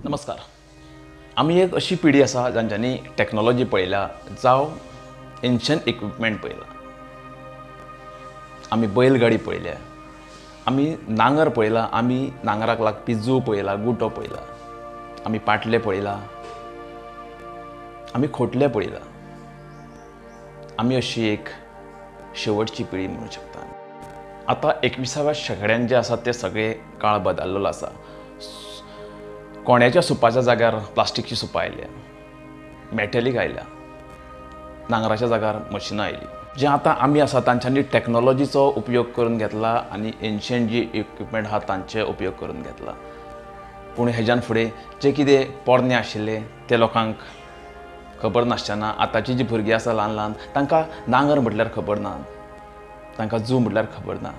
नमस्कार. आमी एक अशी पिढी आसा जांच्यांनी टॅक्नोलॉजी पळयल्या जावं एन्शंट इक्विपमेंट पळयला. आमी बैलगाडी पळयल्या, आमी नांगर पळयला, आमी नांगराक लागपी जू पळयला, गुटो पळयला, आमी पाटले पळयला, आमी खोटले पळयला. आमी अशी एक शेवटची पिढी म्हणू शकता. आतां 21व्या शेंकड्यान जे आसा ते सगळे काळ बदललेलो आसा. कोण्याच्या सुपाच्या जाग्यार प्लास्टिकची सुपां आयल्या, मॅटॅलीक आयल्या, नांगराच्या जाग्यार मशिनां आयली. जे आतां आमी आसा तांच्यांनी टॅक्नोलॉजीचो उपयोग करून घेतला आनी एन्शंट जी इक्विपमेंट आहा तांचे उपयोग करून घेतला. पूण हेज्यान फुडें जे कितें पोरणे आशिल्ले ते लोकांक खबर नासचें ना. आतांची जी भुरगीं आसा ल्हान ल्हान तांकां नांगर म्हटल्यार खबर ना, तांकां जू म्हटल्यार खबर ना.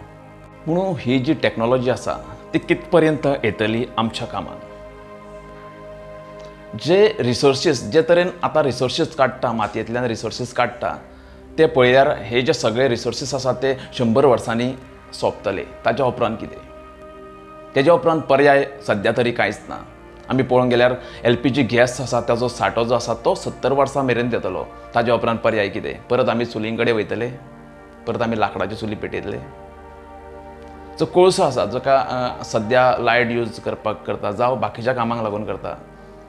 म्हणून ही जी टॅक्नोलॉजी आसा ती कित पर्यंत येतली आमच्या कामाक. जे रिसोर्सीस जे तरेन आतां रिसोर्सीस काडटा, मातयेंतल्यान रिसोर्सीस काडटा ते पळयल्यार हे जे सगळे रिसोर्सीस आसा ते 100 वर्सांनी सोंपतले. ताच्या उपरांत कितें? तेज्या उपरांत पर्याय सद्या तरी कांयच ना. आमी पळोवंक गेल्यार LPG gas आसा ताजो सांठो जो आसा तो 70 वर्सां मेरेन येतलो. ताज्या उपरांत पर्याय कितें? परत आमी चुलीं कडेन वयतले, परत आमी लांकडाच्यो चुली पेटयतले. जो कोळसो आसा जाका सद्या लायट यूज करपाक करता जावं बाकीच्या कामांक लागून करता,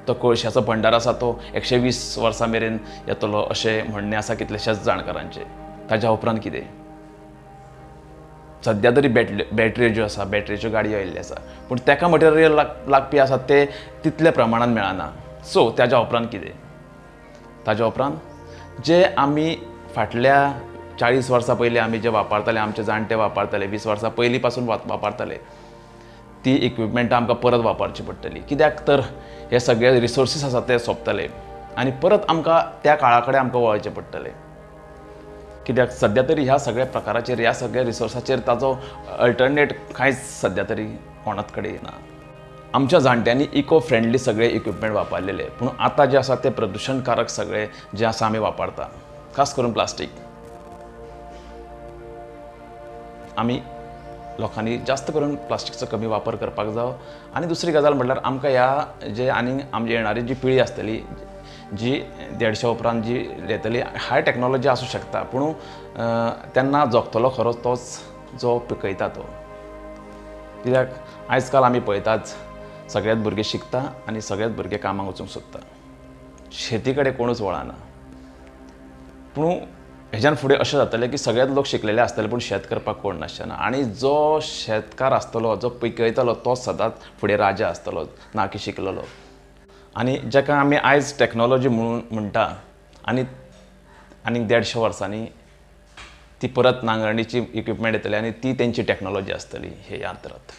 तो कोळशाचो भंडार आसा तो 120 वर्सां मेरेन येतलो अशें म्हणणें आसा कितलेश्याच जाणकारांचें. ताज्या उपरांत कितें? सद्या तरी बॅटऱ्यो ज्यो आसा, बॅटरेच्यो गाडयो आयिल्ल्यो आसा, पूण ताका मटेरियल लागपी आसा ते तितल्या प्रमाणान मेळना. सो ताज्या उपरांत कितें? ताज्या उपरांत जे आमी फाटल्या 40 वर्सां पयलीं आमी जे वापरताले, आमचे जाणटे वापरताले, 20 वर्सां पयलीं पासून वापरताले, ती इक्विपमेंटां आमकां परत वापरची पडटली. कित्याक तर हे सगळे रिसोर्सीस आसा ते सोंपतले आनी परत आमकां त्या काळा कडेन आमकां वळचें पडटलें. कित्याक सद्या तरी ह्या सगळ्या प्रकाराचेर, ह्या सगळ्या रिसोर्साचेर ताजो अल्टरनेट कांयच सद्या तरी कोणाच कडेन ना. आमच्या जाणट्यांनी इको फ्रेंडली सगळे इक्विपमेंट वापरलेले, पूण आतां जे आसा ते प्रदुशणकारक सगळे जे आसा आमी वापरता, खास करून प्लास्टीक. आमी लोकांनी जास्त करून प्लास्टिकचो कमी वापर करपाक जावो. आनी दुसरी गजाल म्हटल्यार आमकां ह्या जे आनी आमची येणारी जी पिळी आसतली, जी 150 उपरांत जी येतली, हाय टॅक्नोलॉजी आसूं शकता, पूण तेन्ना जगतलो खरो तोच जो पिकयता तो. कित्याक आयज काल आमी पळयताच सगळ्यात भुरगे शिकता आनी सगळ्यात भुरगे कामाक वचूंक सोदता, शेती कडेन कोणूच वळना. पूण हेज्यान फुडें अशें जातलें की सगळेच लोक शिकलेले आसतले पूण शेत करपाक कोण नासचे ना. आनी जो शेतकार आसतलो, जो पिकयतलो तो सदांच फुडें राजा आसतलो, ना की शिकलेलो. आनी जाका आमी आयज टॅक्नोलॉजी म्हणून म्हणटा, आनी आनीक 150 वर्सांनी ती परत नांगरणीची इक्विपमेंट येतली आनी ती तेंची टॅक्नोलॉजी आसतली, हे याद धरात.